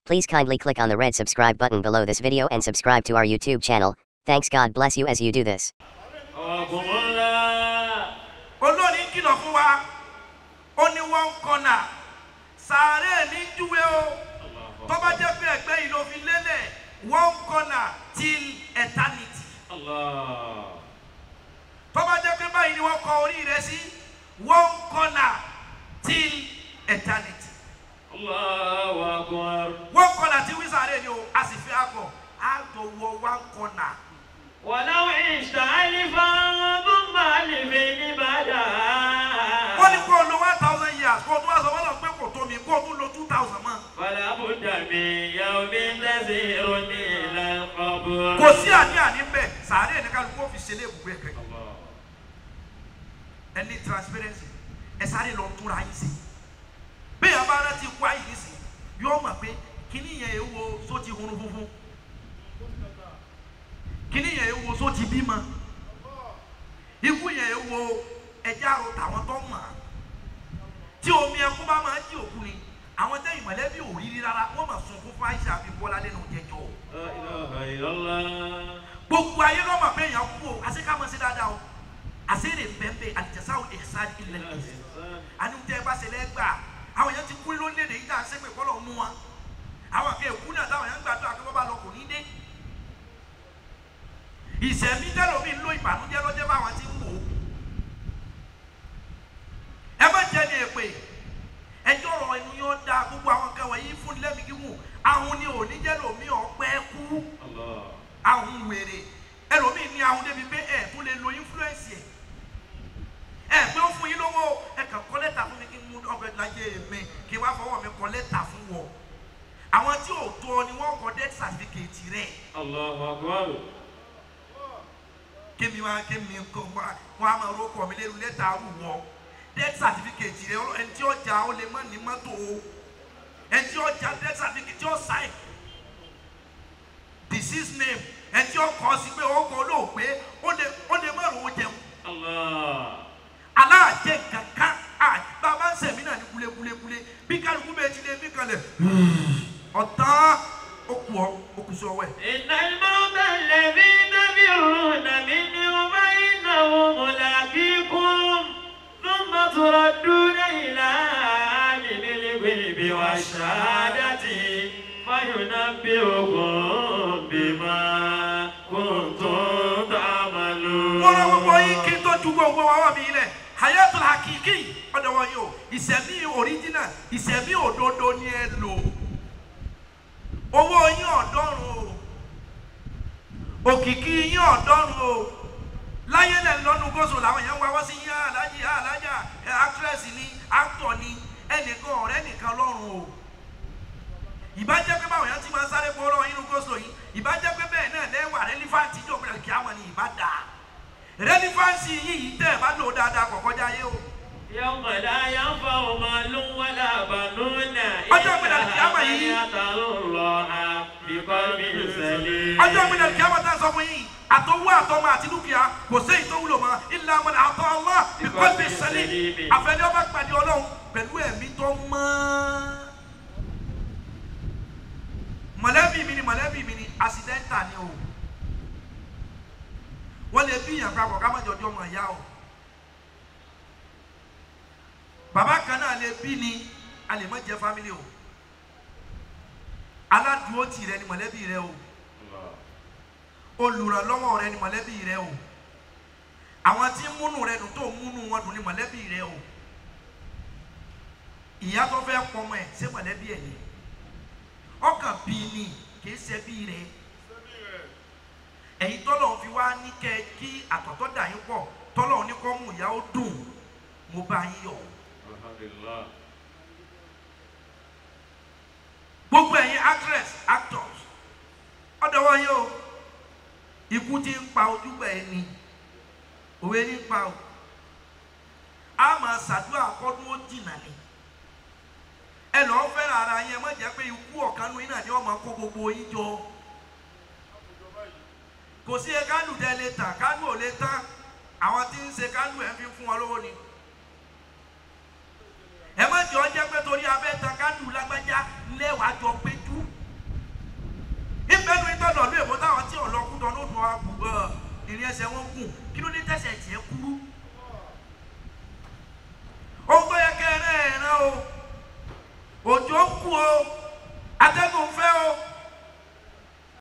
Please kindly click on the red subscribe button below this video and subscribe to our YouTube channel. Thanks. God bless you as you do this. Olórin kìlọ̀ fún wa, ó ní one corner, sàárè ní júwe o, tó bá jẹ́ pé ẹgbẹ́ yìí ló fi lélẹ̀, one corner till eternity. Tó bá jẹ́ pé báyìí ni wọ́n kọ orí rẹ̀ sí, one corner till eternity. One corner tí wí sàárè ni o, a sì fi akọ, a jọ wọ one corner. ولو عشت ألفا ثم ألفين بعدها. Wọ́n ní kó o lo 1,000 years kó o tún wá sọ wọ́n lọ pé kò tó mi kó o tún lo 2,000 mọ́. فلا بد من يوم تسيرني إلى القبر. Kò sí àní-àní bẹ́ẹ̀, sàárè ní kálukú ó fi ṣe léèbùgbé ẹ̀kẹ́. Ẹ ní transparency, ẹ sáré lọ túnra yín sí. Bẹ́ẹ̀ yẹn bá rántí kú ayé yìí sí, yóò mọ̀ pé kíní yẹn èwo só ti hunrun funfun. Kíní yẹn ewo só ti bímọ, ikú yẹn ewo ẹjẹ àrò tàwọn tó mọ̀ tí omi ẹkún bá máa ń jí òkú ni àwọn tẹ́yìn mọ̀lẹ́bí ò rí rí rárá wọ́n máa sunkún fún Aisha Abímbọ́lá lẹ́nu jẹjọ. Gbogbo ayé ló mọ̀ pé èèyàn kú o, àṣé ká máa ṣe dáadáa o, àṣé èrè bẹ́ẹ̀ àlìjẹsà ò ẹ̀sà ilẹ̀ ìsìn àní tẹ́ ẹ bá ṣe lẹ́gbà àwọn èèyàn ti kú lórílẹ̀‐èdè yìí tá à ń ṣépè kọ́lọ̀ mú wọn, àwọn àkẹ́ òkú náà táwọn èèyàn ń gbàdúrà pé wọ́n bá lọ kò ní dé. Ìṣẹ̀mí tẹ́lómi ń lo ìbànújẹ́ lọ́jọ́ báwọn ti ń wò ó. Ẹ má jẹ́ ní èpè, ẹjọ́ ọ̀rọ̀ ẹnu yóò da gbogbo àwọn nǹkan wọ̀nyí fún lẹ́mìí gígùn. Ahun ni òní jẹ́ lómi ọ̀pẹ́ kú. Ahun wèrè. Ẹlòmíì ní ahun débi pé ẹ̀ tún lè lo influence ẹ̀. Ẹ pé ó fún yín lówó, ẹ kàn kọ lẹ́tà fún mi kí n mú ọgbẹ́ láyé mi kí n wá fọwọ́ mi kọ lẹ́tà fún wọ. Àwọn tí ò tó ọ ni wọ́n kọ death certificate rẹ̀. Allahu Akbar. Kémi wá kémi kọ wá wọn a máa rókọ mi lẹ́nu lẹ́tà àwùwọ death certificate rẹ ẹni tí ó jà ó lè má ní mọ́tò o, ẹni tí ó jà death certificate tí ó sign disease name ẹni tí ó kọ sí pé ó kọ olóògbé ó lè má rówó jẹun. Aláàjẹ kankan bàbá ń sẹ̀mí náà ní kúlékúlékúlé bí kálukú bẹ́ẹ̀ ti lé bí kalẹ̀ ọ̀tán ó kú ọ ó kú sí ọwọ́ ẹ̀. إن الموت الذي تفرون منه فإنه ملاقيكم ثم تردون إلى عالم الغيب والشهادة فينبئكم بما كنتم تعملون. Wọ́n rán gbogbo yín kí n tó ju gbogbo ọwọ́ mi lẹ̀. Hayatul hakiki ọ̀dọ̀ wọn yìí o, ìṣẹ̀mí original, ìṣẹ̀mí òdodo ni ẹ lò. Owó yín ọ̀dọ́run o, òkìkí yín ọ̀dọ́run o, láyé lẹ̀ lọ́nu gọ́sọ̀ làwọn èèyàn ń wá wọ́n sí yín aláàjì aláàjà actress ni actor ni ẹnìkan ọ̀rẹ́ nìkan lọ́run o. Ìbá jẹ́ pé báwọn èèyàn ti máa ń sáré bọ́ lọ́wọ́ inú gọ́sọ̀ yìí, ìbá jẹ́ pé bẹ́ẹ̀ náà lẹ́wà rẹ́lífàǹtì ìjọba ìrẹ̀lẹ̀ kíá wọn ni ìbá dà. Rẹ́lífàǹsì yìí tẹ́ ẹ̀ bá lò dáadáa kọ̀kọ́já yé o. يوم لا ينفع مال ولا بنون Ọjọ́ ìgbéra kìámà yìí. إلا من أتى الله بقلب سليم. Ọjọ́ ìgbéra kìámà tá a sọ fún yín, àtọwọ́ àtọmọ àti dúkìá kò séyìí tó wúlò mọ́ illa man ata Allah biqalbin salim. Àfẹ́lẹ́ ọba pàdé Ọlọ́run pẹ̀lú ẹ̀mí tó mọ́. Mọ̀lẹ́bí mi ni mọ̀lẹ́bí mi ni accidental ni o. Wọ́n lè bí ìyàn papọ̀ ká má jọjọ́ mọ̀ ìyá o. Bàbá kan náà lè bí ni a lè má jẹ family o. Aládùúgbò tì rẹ ni mọ̀lẹ́bí rẹ o. Olùrànlọ́wọ́ rẹ ni mọ̀lẹ́bí rẹ o. Àwọn tí ń múnú rẹ dùn tó ń múnú wọn dùn ni mọ̀lẹ́bí rẹ o. Ìyá tó fẹ́ pọmọ ẹ̀ ṣé mọ̀lẹ́bí ẹ̀ ni? Ọkàn bí ni kìí ṣe bí rẹ. Ẹ̀yin tọ́lọ̀ fi wá ní kẹ́ kí àtọ̀tọ̀ dà yín pọ̀ tọ́lọ̀ ní kọ́ mú ìyá ó dùn mo bá yín yọ̀. Alhamdulillah. Gbogbo ẹ̀yin actress actors ọ̀dọ̀ wọn yóò ikú ti ń pa ojúgbà ẹni òwe ní pa o. A máa ṣàdúrà kọ́dún ó jìnnà ni. Ẹ lọ́ọ́ fẹ́ràn ara yín, ẹ má jẹ́ pé ikú ọ̀kan nu iná ni wọ́n máa kó gbogbo yín jọ. Kò sí ẹ kánú tẹ lè tàn, kánú ò lè tán, àwọn tí ń ṣe kánú ẹ̀ ń fi fún wọn lówó ni. Ẹ má jọ jẹ́ pé torí abẹ́ tán kánú lágbájá lẹ́wàá jọ péjú. obìnrin ẹsẹ̀ wọn gùn, kí ló dé tẹ̀sẹ̀ tiẹ̀ kúrú? Ohun tó yẹ kẹ́ ẹ rán ẹ̀ rán o, òjò ń kú o, atẹ́gùn fẹ́ o.